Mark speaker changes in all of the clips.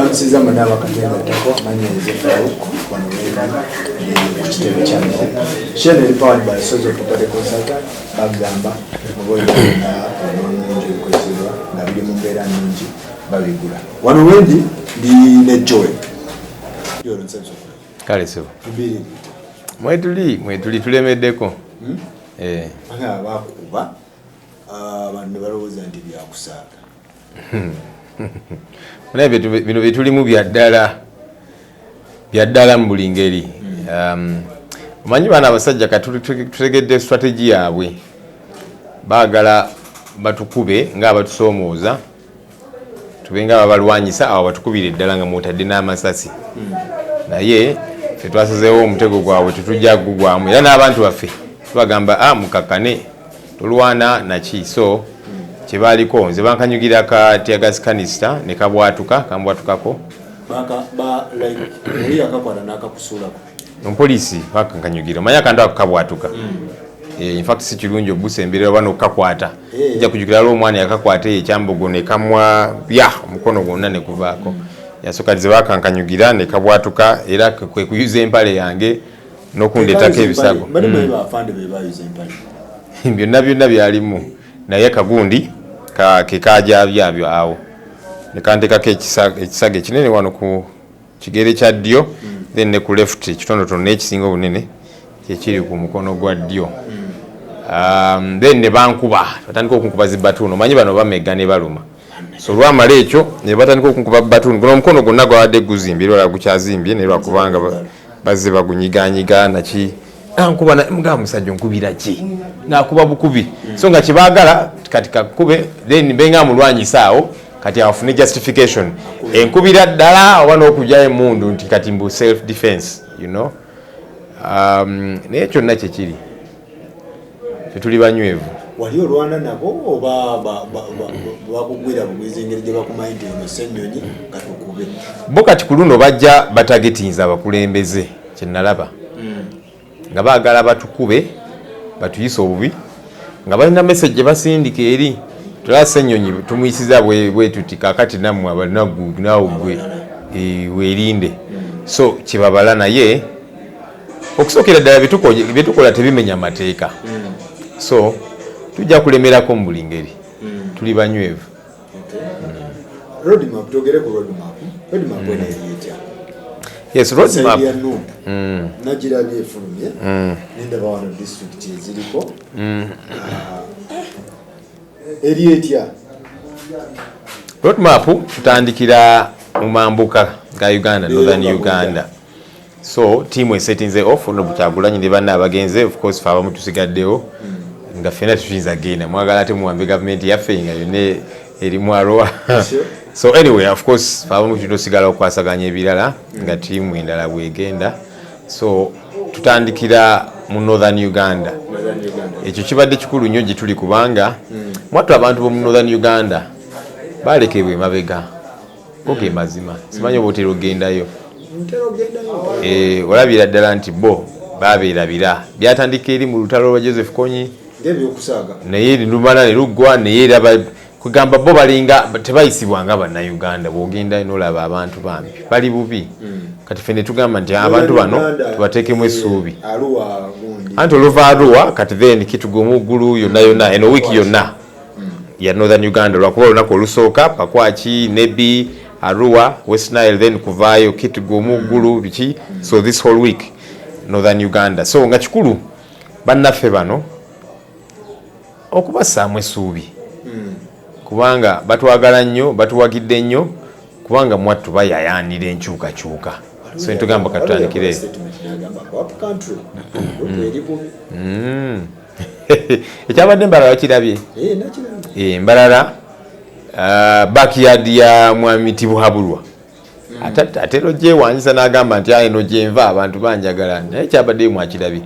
Speaker 1: Mbalamusiza mwena abakatengattako amanya nze Farouk wano wendi ku kitebe kya Shell eri powered by Sozo Property Consultant. Bagamba oba olina obulungi ebikozesebwa nga biri mu mbeera nnungi, babigula. Wano wendi ndi ne Joel. Joel, nsanyusa.
Speaker 2: Kale sebo, mwetuli mwetuli, tulemeddeko. Eh.
Speaker 1: Bakuba abantu ne balowooza nti byakusaaga.
Speaker 2: Naye bino byetulimu byaddala byaddala mu buli ngeri. Omanyi baana abasajja katutegedde strategy yaabwe, baagala batukube ng'abatusoomooza, tube nga babalwanyisa, awo batukubire eddala nga mwotadde n'amasasi. Naye fe twasazeewo omutego gwabwe tetujja gugwamu, era n'abantu baffe tubagamba, a mukakkane, tolwana naki. So kyebaliko, nze bankanyugira ka teargas canister ne kabwatuka, kambwatukako.
Speaker 1: Oli yakakwata n'akakusuulako?
Speaker 2: Omupoliisi bakankanyugira, omanye akantu ako kabwatuka. In fact si kirungi obusemberera oba nokukakwata. Nja kujukira lwo omwana yakakwata eyo ekyambogo ne kamwa bya omukono gwonna ne guvaako. Yasooka nze bakankanyugira ne kabwatuka, era kwe kuyuza empale yange n'okundeetako ebisago.
Speaker 1: Bafande be bayuza empale?
Speaker 2: Byonna byonna byalimu, naye kagundi kekajabyabyo awo nekantekako ekisago ekinene wano ku kigere kya ddyo, then ne ku left ekitonotono, n'ekisinga obunene kyekiri ku mukono gwa ddyo. Then ne bankuba, batandika okunkuba zi baton. Omanyi bano bamegga ne baluma, so olwamala ekyo ne batandika okunkuba baton. Guno omukono gwonna gwabadde guzimbye, era gukyazimbye, naye lwakubanga bazze bagunyiganyiga naki. Ankuba, mugamba, "Musajja, onkubira ki?" Nakuba bukubi. So nga kyebaagala kati kakube, then mbenga mulwanyisa awo kati afune justification enkubira ddala oba n'okugyayo emundu nti kati mbu self defense. Naye kyonna kyekiri, tetuli banywevu.
Speaker 1: Wali olwana nabo oba bakugwira bugwiza engeri gye bakumanyi nti ono Ssenyonyi, katukube?
Speaker 2: Bo kati ku luno bajja batargetinze abakulembeze. Kyenalaba nga baagala batukube, batuyise obubi, nga balina message gye basindika eri tulaba Ssenyonyi tumuyisiza bwe tuti, kakati nammwe abanaggu naawe gwe weerinde. So kyebabala, naye okusookera ddala byetukola tebimenya mateeka, so tujja kulemerako mu buli ngeri, tuli banywevu.
Speaker 1: Roadmap, twogere ku roadmap. Roadmap eno eri etya?
Speaker 2: Yes, roadmap.
Speaker 1: Side ya NUP nagirabye efulumye, nendaba wano district eziriko. Ah, eri etya?
Speaker 2: Roadmap tutandikira mu mambuka ga Uganda, Northern
Speaker 1: nga
Speaker 2: Uganda. So team esetinze off Honorable Kyagulanyi ne banne abagenze. Of course fe abamu tusigaddewo nga ffena tetuyinza genda. Mwagala ate muwambe gavumenti yaffe nga yonna erimu Arua. So anyway, of course fe abamu tulina osigala okwasaganya ebirala nga tiimu endala bwegenda. So tutandikira mu Northern Uganda.
Speaker 1: Northern Uganda.
Speaker 2: Ekyo kibadde kikulu nnyo gye tuli, kubanga mwattu abantu b'omu Northern Uganda balekebwa emabega. Go ge mazima. Simanyi oba otera ogendayo?
Speaker 1: Ntera ogendayo.
Speaker 2: Olabira ddala nti bo babeerabira. Byatandika eri mu lutalo lwa Joseph Kony.
Speaker 1: Ng'ebyokusaaga.
Speaker 2: Naye lumala ne luggwa, naye era kugamba bo balinga tebayisibwa nga Bannayuganda. Bw'ogendayo n'olaba abantu bambi bali bubi. Kati ffe ne tugamba nti abantu bano
Speaker 1: Uganda,
Speaker 2: tubateekemu essuubi.
Speaker 1: Arua gundi.
Speaker 2: Anti oluva Arua kati then Kitgum, Gulu, yonna yonna eno wiiki yonna ya Northern Uganda, lwakuba olunaku olusooka Pakwach, Nebbi, Arua, West Nile, then kuvaayo Kitgum, Gulu, biki. So this whole week Northern Uganda. So nga kikulu bannaffe bano okubassaamu essuubi, kubanga batwagala nnyo, batuwagidde nnyo, kubanga mwattu bayayaanira enkyukakyuka. So ntugamba katutandikire.
Speaker 1: Statement n'agamba up country group eri bubi.
Speaker 2: Ekyabadde Mbarara kirabye?
Speaker 1: Eh, nakirabye.
Speaker 2: Mbarara, backyard ya mwami Tibuhaburwa. Ate ate ogyewanyisa n'agamba nti aye no gyenva abantu banjagala, naye kyabaddeyo mwakirabye.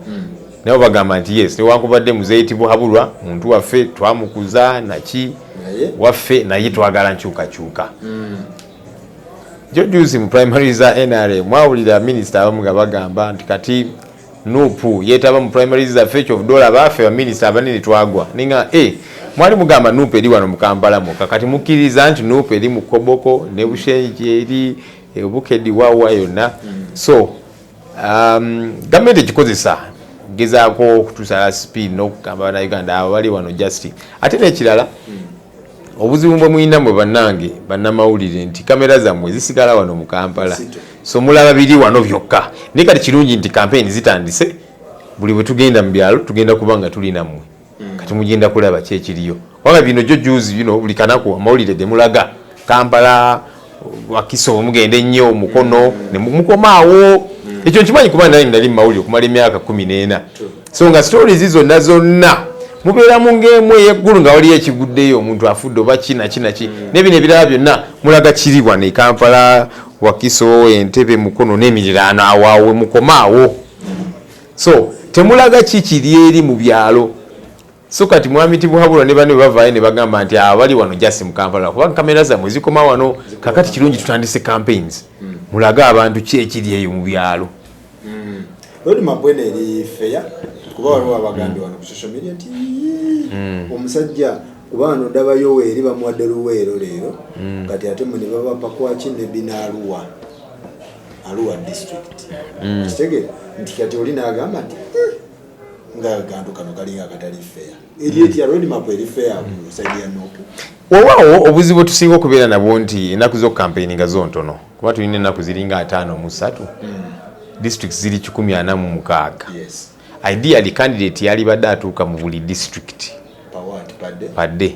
Speaker 2: Nabo bagamba nti yes, newankubadde muzeeyi Tibuhaburwa muntu waffe, twamukuza naki
Speaker 1: naye
Speaker 2: waffe, naye twagala nkyukakyuka. Jo juzi mu primary za NRM mwawulira minisita abamu nga bagamba nti kati NUP yeetaba mu primaries zaffe, kyovudde olaba ffe baminisita abanene twagwa. Ninga Mwali mugamba NUP eri wano mu Kampala mwokka, kati mukkiriza nti NUP eri mu Koboko ne Bushenyi, eri Bukedi, wawa yonna. So gavumenti ekikozesa gezaako okutusala speed n'okugamba Bannayuganda abo bali wano just. Ate n'ekirala, obuzibu bwe mulina mwe bannange bannamawulire nti kamera zammwe zisigala wano mu Kampala, so mulaba biri wano byokka. Naye kati kirungi nti campaign zitandise, buli bwe tugenda mu byalo tugenda kuba nga tuli nammwe. Kati mugenda kulaba ki ekiriyo, kubanga bino jjo juzi bino buli kanaku amawulire gemulaga Kampala, Wakiso, mugenda ennyo Mukono ne mukomaawo. Ekyo nkimanyi kuba nali nali mumawulire okumala emyaka 14. So nga stories zonna zonna mubeeramu ng'emu ey'eggulu nga waliyo ekiguddeyo, omuntu afudde oba ki naki naki, n'ebino ebirala byonna mulaga kiri wano e Kampala, Wakiso, Entebe, Mukono n'emiriraano, awaawe mukomaawo. So temulaga ki kiri eri mu byalo. So kati mwami Tibuhaburwa ne banne bavaayo ne bagamba nti abali wano just mu Kampala, kuba kamera zammwe zikoma wano. Kakati kirungi tutandise campaigns, mulage abantu ki ekiri eyo mu byalo.
Speaker 1: Roadmap eno eri fair? Kuba waliwo abagambye wano ku social media nti omusajja, kuba wano ndabayo weeri bamuwadde Luweero leero, kati ate mwe ne baba Pakwaki ne Binaaluwa, Arua District. Kitegeera nti kati oli n'agamba nti, "Eh, nga agantu kano kalinga akatali fair." Eri etya roadmap? Eri fair ku side ya NUP?
Speaker 2: Wewaawo, obuzibu tusinga okubeera nabwo nti ennaku z'okukampeyini nga zo ntono, kuba tulina ennaku ziringa 53, districts ziri 146. Ideally candidate yalibadde atuuka mu buli district
Speaker 1: per what, per day?
Speaker 2: Per day,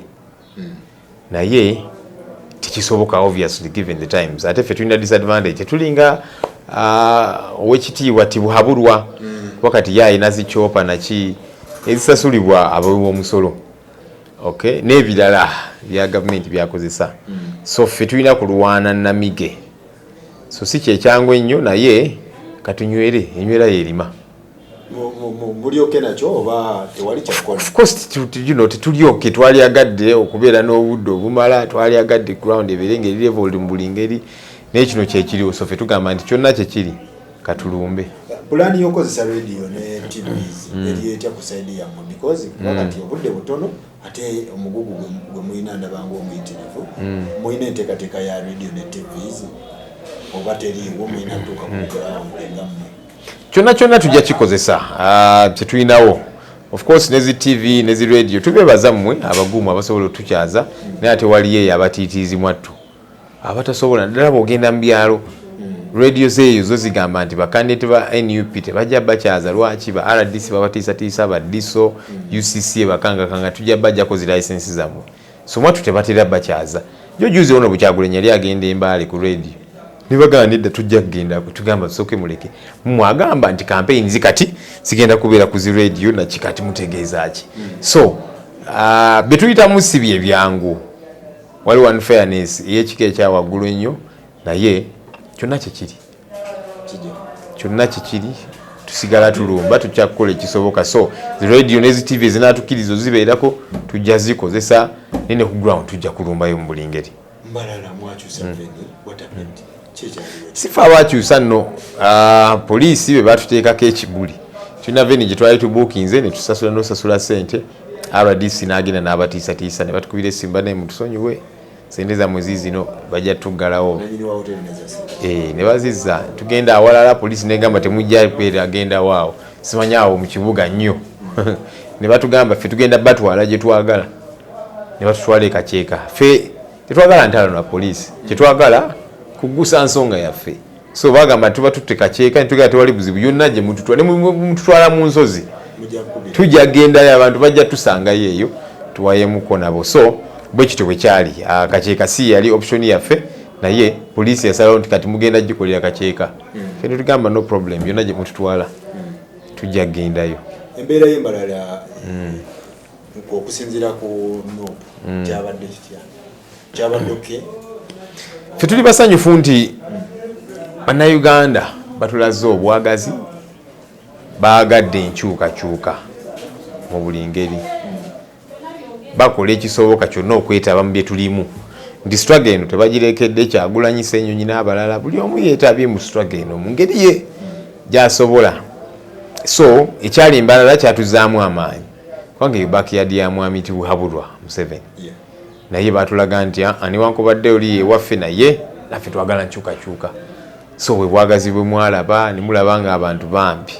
Speaker 2: naye tekisoboka obviously given the times. Ate ffe tulina disadvantage, tetulinga owekitiibwa Tibuhaburwa, kuba kati ye alina zi chopper naki ezisasulibwa abawi omusolo, okay, n'ebirala bya gavumenti byakozesa. So ffe tulina kulwana namige, so si kyekyangu ennyo, naye katunywere enywera yerima.
Speaker 1: Mulyoke nakyo oba tewali kyakukola?
Speaker 2: Of course tetulyoke. Twalyagadde okubeera n'obudde obumala, twalyagadde ground ebeere nga eri leveled mu buli ngeri, naye kino kyekiriwo. So ffe tugamba nti kyonna kyekiri, katulumbe.
Speaker 1: Pulaani y'okozesa radio ne TVs eri etya ku side yammwe? Because kuba kati obudde butono, ate omugugu gwe mulina ndabanga omuyitirivu. Mulina enteekateeka ya radio ne TVs oba teriiwo? Mulina kutuuka ku ground nga mmwe?
Speaker 2: Kyonna kyonna tujja kikozesa. Ah, kyetulinawo of course nezi TV nezi radio, tubebaza mmwe abagumu abasobola otukyaza, naye ate waliyo eyo abatiitiizi mwattu abatasobola, naddala bwogenda mu byalo. Radio zeeyo zo zigamba nti bakandidate ba NUP tebajja bakyaza. Lwaki? Ba RDC babatiisatiisa, ba DISO, UCC bakangakanga, tujja bajjako zi license zammwe. So mwattu tebatera bakyaza. Jo juzi ono Bukyagulanyi yali agenda Embaale ku radio, nibagamba nedda, tujja kugendako. Tugamba tusooke muleke. Mwagamba nti campaigns kati zigenda kubeera ku zi radio naki, kati mutegeeza ki? So betuyitamu si bye byangu, waliwo unfairness ey'ekika ekya waggulu ennyo, naye kyonna kyekiri.
Speaker 1: Kijja.
Speaker 2: Kyonna kikiri, tusigala tulumba, tujja kukola ekisoboka. So zi radio ne zi TV ezinaatukkiriza ozibeerako tujja zikozesa, naye ne ku ground tujja kulumbayo mu buli ngeri.
Speaker 1: Mbarara mwakyusa venue, what happened? Kyekyaliwo?
Speaker 2: Sifa abakyusa nno, poliisi be batuteekako ekibuli. Tulina venue gye twali tubuukinze ne tusasula n'osasula sente, RDC n'agenda n'abatiisatiisa ne batukubira esimu, "Banaye mutusonyiwe, sente zammwe ziizino, bajja tuggalawo."
Speaker 1: Nanyini wa hoteri nezasente?
Speaker 2: Eh, ne bazizza, tugenda awalala, poliisi negamba temujja kwera agenda waawo, simanyi awo mu kibuga nnyo. Ne batugamba ffe tugenda batwala gye twagala, ne batutwala ekakyeka. Ffe tetwagala ntalo na poliisi, kyetwagala kugusa nsonga yaffe. So bagamba tuba tutte kakyeka, netugenda, tewali buzibu, yonna gye mututwala, ne mututwala mu nsozi
Speaker 1: mujja kukubira.
Speaker 2: Tujja gendayo, abantu bajja tusangayo eyo tuwayemuko nabo. So bwe kityo bwe kyali. Kakyeka si yali option yaffe, naye poliisi yasalawo nti kati mugenda gikolera kakyeka. Ffe netugamba no problem, yonna gye mututwala tujja kugendayo.
Speaker 1: Embeera y'Embarara okusinziira ku NUP kyabadde kitya? Kyabadde okay?
Speaker 2: Ffe tuli basanyufu nti Bannayuganda batulaze obwagazi, baagadde enkyukakyuka mu buli ngeri, bakola ekisoboka kyonna okwetaba mu bye tulimu, nti struggle eno tebagirekedde Kyagulanyi Ssenyonyi n'abalala, buli omu yeetabye mu struggle eno mu ngeri ye gy'asobola. So ekyali Mbarara kyatuzaamu amaanyi. Kubanga eyo backyard ya Mwami Tibuhaburwa Museveni. Naye batulaga nti newankubadde oli ewaffe, naye naffe twagala nkyukakyuka. So bwe bwagazi bwe mwalaba ne mulaba nga abantu bambi.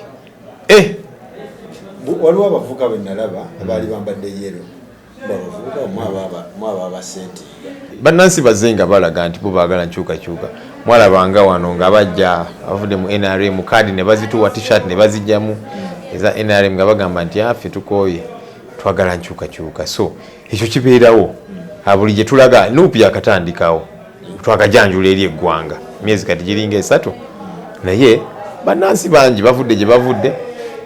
Speaker 1: Waliwo abavubuka be nalaba abaali bambadde yellow, abavubuka mwaba abasentinga.
Speaker 2: Bannansi bazze nga balaga nti bo baagala nkyukakyuka. Mwalabanga wano nga bajja abavudde mu NRM, kaadi ne bazituwa, T-shirt ne bazijjamu eza NRM, nga bagamba nti affe tukooye, twagala nkyukakyuka. So ekyo kibeerawo buli gye tulaga. NUP yakatandikawo, twakajanjula eri eggwanga myezi kati giringa 3, naye bannansi bangi bavudde gye bavudde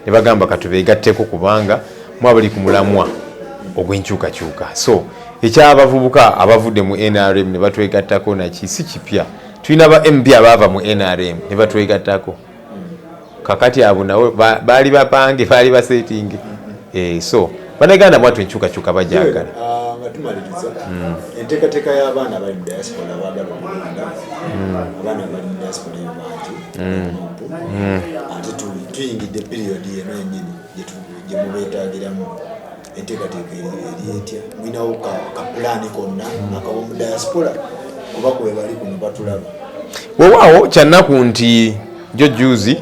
Speaker 2: ne bagamba katubeegatteko, kubanga mwabali ku mulamwa ogw'enkyukakyuka. So ekyabavubuka abavudde mu NRM ne batwegattako naki si kipya. Tulina ba MP abaava mu NRM ne batwegattako. Kakati abo nabo baali bapange, baali basetinge. So Bannayuganda mwatu enkyukakyuka bajagala.
Speaker 1: Nga tumaliriza, enteekateeka y'abaana abali mu diaspora abaagala okulonda, abaana abali mu diaspora eyo bangi, ate tuyingidde period eno yennyini gye mubeetagiramu. Enteekateeka eri etya? Mulinawo ka pulaani konna akaba mu diaspora, kuba kwe bali kuno batulaba?
Speaker 2: Weewaawo, kyannaku nti jo juzi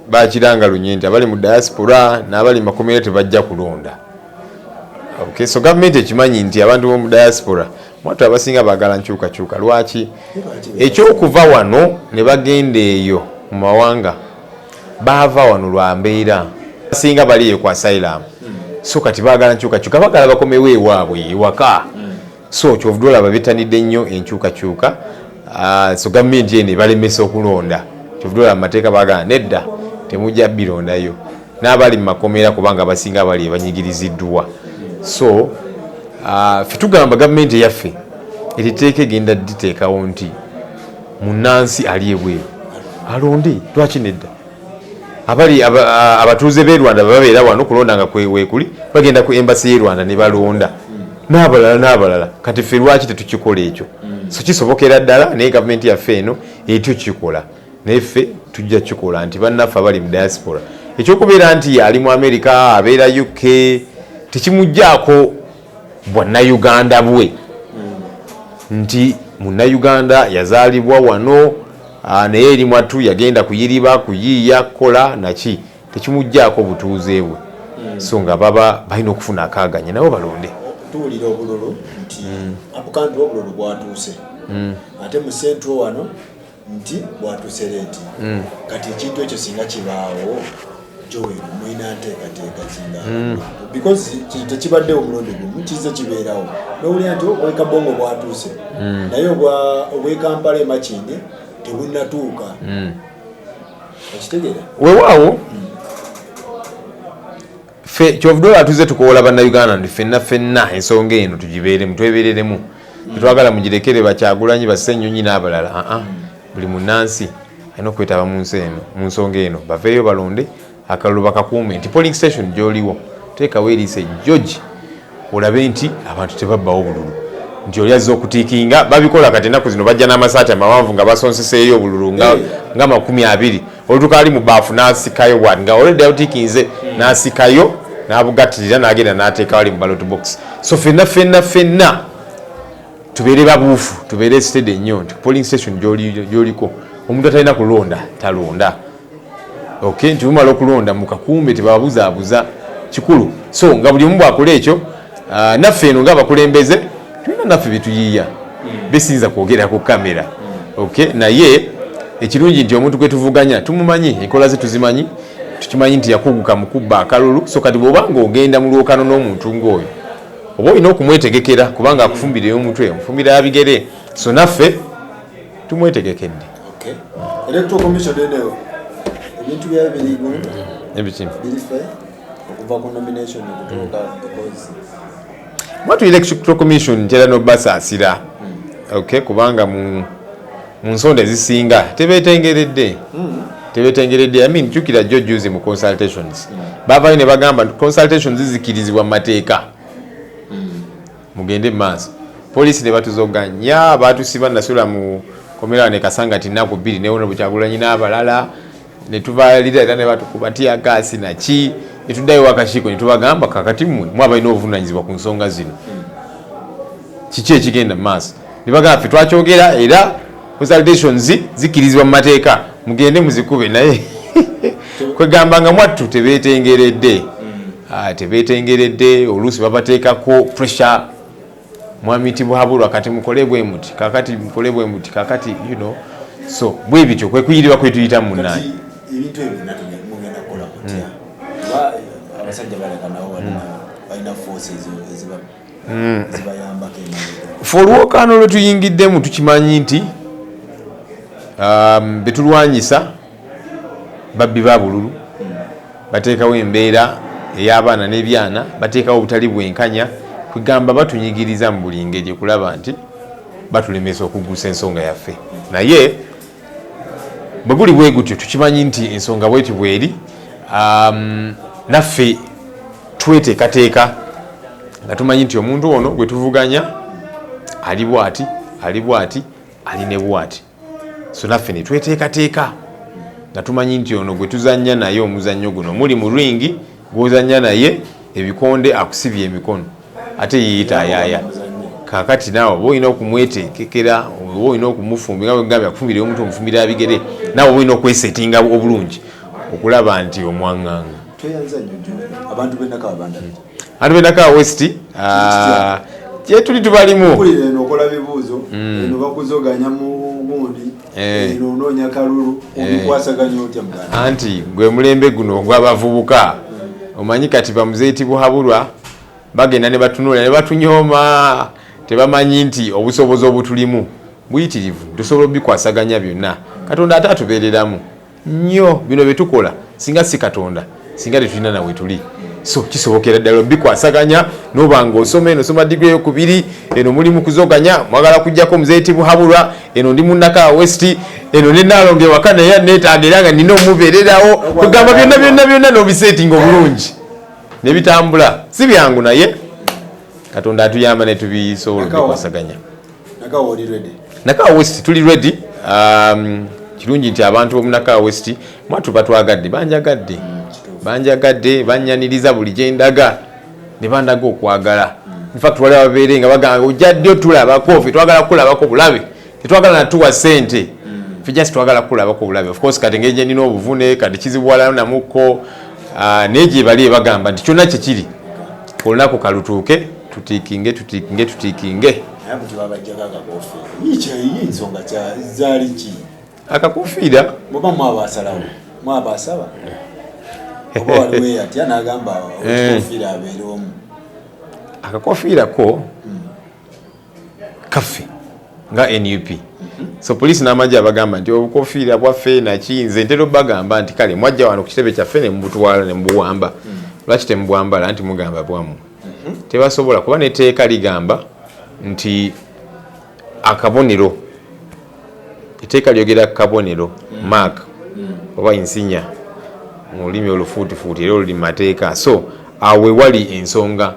Speaker 2: bakiranga lunye nti abali mu diaspora n'abali makomera tebajja kulonda. Okay, so gavumenti ekimanyi nti abantu b'omu diaspora mwatu abasinga baagala nkyukakyuka. Lwaki ekyokuva wano ne bagenda eyo mu mawanga? Baava wano lwa mbeera, basinga bali eyo ku asylum. So kati baagala nkyukakyuka, baagala bakomewo ewaabwe ewaka. So kyovudde olaba betanidde nnyo enkyukakyuka. So gavumenti eno ebalemesa okulonda. Kyovudde olaba amateeka bagamba nedda, temujja birondayo n'abali mu makomera, kubanga abasinga abali banyigiriziddwa. So ffe tugamba gavumenti eyaffe eriteeka egenda diteekawo nti munnansi ali ebweru alonde. Lwaki nedda? Abali abatuuze b'e Rwanda babeera wano, kulonda nga weekuli, bagenda ku embassy y'e Rwanda ne balonda, n'abalala n'abalala. Kati ffe lwaki tetukikola ekyo? So kisobokera ddala, naye gavumenti yaffe eno etyo kikola, naye ffe tujja kikola nti bannaffe abali mu diaspora, ekyokubeera nti ali mu America, abeera UK, tekimugjaako bwannayuganda bwe, nti munnayuganda yazaalibwa wano, naye eri mwattu yagenda kuyiriba, kuyiiya, kukola naki, tekimugjaako butuuze bwe. So nga baba balina okufuna akaaganya nabo balonde.
Speaker 1: Tuwulira obululu nti apukanti obululu bwatuuse, ate mu central wano nti bwatuuse late. Kati ekintu ekyo singa kibaawo, Joel, mulina nteekateeka kinga? Because tekibaddewo omulundi gumu, kizze kibeerawo nowulira nti obwekabongo bwatuuse, naye obwekampala emakindi tebunnatuuka. Okitegeera?
Speaker 2: Weewaawo, ffe kyovudde olaba tuzze tukoola Bannayuganda nti ffenna ffenna ensonga eno tugibeeremu, twebereremu. Tetwagala mugirekere Bakyagulanyi, Bassenyonyi n'abalala. Aa, buli munnansi alina okwetaba mu nsi eno, mu nsonga eno. Baveeyo balonde, akalulu bakakuume, nti polling station gy'oliwo teekawo eriiso ejjogi olabe nti abantu tebabbawo bululu, nti oli azze okutiikinga. Babikola kati ennaku zino, bajja n'amasaati amawanvu nga basonseseeyo obululu nga 20. Olutuuka ali mu baafu n'asikayo bwati nga already awutiikinze, n'asikayo n'abugattirira n'agenda n'ateeka wali mu ballot box. So ffenna ffenna ffenna tubeere babuufu, tubeere steady nnyo nti polling station gy'oliko omuntu atalina kulonda talonda. Okay, nti bumala okulonda mukakuume, tebabuzaabuza, kikulu. So nga buli omu bwakola ekyo, naffe eno ngaabakulembeze tulina naffe byetuyiiya besiyinza kwogera ku kamera. Okay, naye ekirungi nti omuntu gwe tuvuganya tumumanyi, enkola ze tuzimanyi, tukimanyi nti yakuguka mu kubba akalulu. So kati bw'oba ng'ogenda mu lwokano n'omuntu ng'oyo, oba olina okumwetegekera, kubanga akufumbira omutwe, omufumbira ya bigere. So naffe tumwetegekedde.
Speaker 1: Okay. Electoral Commission eno ebintu byayo biri gumu?
Speaker 2: Ebiki?
Speaker 1: Biri fair okuva ku nomination okutuuka, because
Speaker 2: Mwatu Electoral Commission ntera n'obasaasira, okay, kubanga mu nsonda ezisinga tebetengeredde, tebetengeredde. I mean, jjukira jjo juzi mu consultations bavayo ne bagamba nti consultations zikirizibwa mu mateeka, mugende mu maaso. Poliisi ne batuzoganya, batusiba, nasula mu komera ne kasanga ti nnaku 2 newona Bukyagulanyi n'abalala ne tubalira era ne batukuba teargas naki. Netuddayo wakakiiko netubagamba, kakati mmwe mwabalina obuvunanyizibwa ku nsonga zino, kiki ekigenda mu maaso? Nebagamba, ffe twakyogera era consultations zikkirizibwa mu mateeka, mugende muzikube. Naye kwegamba nga mwattu tebetengeredde. Tebetengeredde. Oluusi babateekako pressure, mwami Tibuhaburwa, kati mukole bwe muti, kakati mukole bwe muti, kakati so bwe bityo kwekuyiribwa kwetuyita munaye.
Speaker 1: Ebintu ebyo byonna mugenda kukola mutya? Kuba abasajja baleka nabo balina force ezibayambako emabega.
Speaker 2: Fe olwokaano lwe tuyingiddemu tukimanyi nti betulwanyisa babbi ba bululu, bateekawo embeera ey'abaana n'ebyana, bateekawo obutali bwenkanya, kwegamba batunyigiriza mu buli ngeri okulaba nti batulemesa okugusa ensonga yaffe. Naye bwe guli bwe gutyo, tukimanyi nti ensonga bweti bweri. Naffe tweteekateeka nga tumanyi nti omuntu ono gwe tuvuganya ali bwati, ali bwati, ali ne bwati. So naffe ne tweteekateeka nga tumanyi nti ono gwe tuzannya naye omuzannyo guno, muli mu ringi, gw'ozannya naye ebikonde akusibye emikono ate yiyita ayaaya. Kakati naawe oba olina okumwetekekera, oba olina okumufumbira, nga bwegambye akufumbira omuntu omufumbira bigere, naawe oba olina okwesetinga obulungi okulaba nti omwaŋŋanga.
Speaker 1: Tweyanza nnyo Joel. Abantu b'enakawa bandabye.
Speaker 2: Abantu b'enakawa West, kyetuli tubalimu.
Speaker 1: Mpulira eno okola bibuuzo, eno bakuzoganya mu gundi, eno onoonya kalulu, obikwasaganya otya muganda?
Speaker 2: Anti gwe mulembe guno ogw'abavubuka, omanyi kati bamuzeyi Tibuhaburwa bagenda ne batunula ne batunyooma, tebamanyi nti obusobozi obutulimu buyitirivu, tusobola obikwasaganya byonna. Katonda ate atubeereramu nnyo. Bino bye tukola singa si Katonda, singa tetulina nawe tuli. So kisobokera ddala obikwasaganya noba nga osoma eno, osoma digiri eyokubiri, eno muli mu kuzoganya mwagala kujjako muzeyi Tibuhaburwa, eno ndi munnakawa West, eno nenaalonga ewaka naye neetaaga era nga nina omubeererawo. Kugamba byonna byonna byonna n'obisetinga obulungi ne bitambula. Si byangu, naye Katonda atuyamba ne tubisobola obikwasaganya.
Speaker 1: Nakawa oli ready?
Speaker 2: Nakawa West tuli ready. Kirungi nti abantu b'omunakawa West mwatu batwagadde, banjagadde, banjagadde, banyaniriza buli gyendaga ne bandaga okwagala. In fact wali ababeere nga bagamba, ojja ddi otulabako? Ffe twagala kukulabako bulabe, tetwagala natuwa ssente, ffe just twagala kukulabako bulabe. Of course kati engeri gye nina obuvune kati kizibuwalayo namukko, naye gye bali bagamba nti kyonna kyekiri olunaku kalutuuke tutiikinge, tutiikinge, tutiikinge.
Speaker 1: Naye buti babajjako akakofiira, iyi ensonga zaali ki?
Speaker 2: Akakofiira
Speaker 1: Muba mwabasalawo, mwabasaba, oba waliwo eyatya n'agamba ekikofiira abeere omu?
Speaker 2: Akakofiira ko kaffe nga NUP. So poliisi n'amagye abagamba nti obukofiira bwaffe naki, nze ntera obagamba nti kale mwajja wano ku kitebe kyaffe ne mubutwala ne mubuwamba, lwaki temubwambala? Nti mugamba bwammwe. Tebasobola, kuba netteeka ligamba nti akabonero, etteeka lyogera kabonero, mark oba insignia mu lulimi olufuutifuuti era oluli mu mateeka. So awo wewali ensonga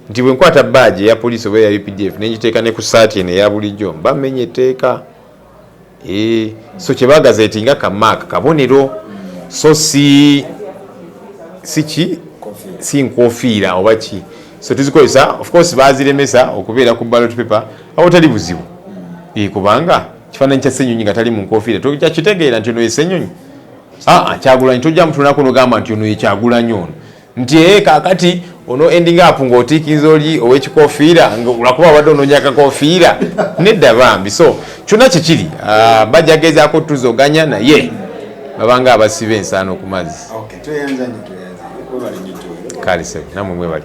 Speaker 2: nti bwe nkwata badge eya poliisi oba eya UPDF nengiteeka ne ku saati eno eya bulijjo, mba mmenya etteeka. So kyebagazetinga ka mark, kabonero, so si ki, si nkofiira oba ki. So tuzikozesa. Of course baziremesa okubeera ku ballot paper awatali buzibu, kubanga kifaananyi kya Ssenyonyi nga tali mu nkofiira tojja kitegeera nti ono ye Ssenyonyi. Aa, Kyagulanyi tojja mutunulako nogamba nti ono ye Kyagulanyi ono, nti ee kakati ono ending up ng'otiikinza oli ow'ekikofiira lwakuba abadde onoonya akakofiira. Nedda bambi. So kyonna kikiri, bajja gezaako tuzoganya, naye babanga abasiba ensaano ku mazzi.
Speaker 1: Okay, tweyanza nnyo, tweyanza. Webale nnyo Joel.
Speaker 2: Kale sebo, namwe mwebali.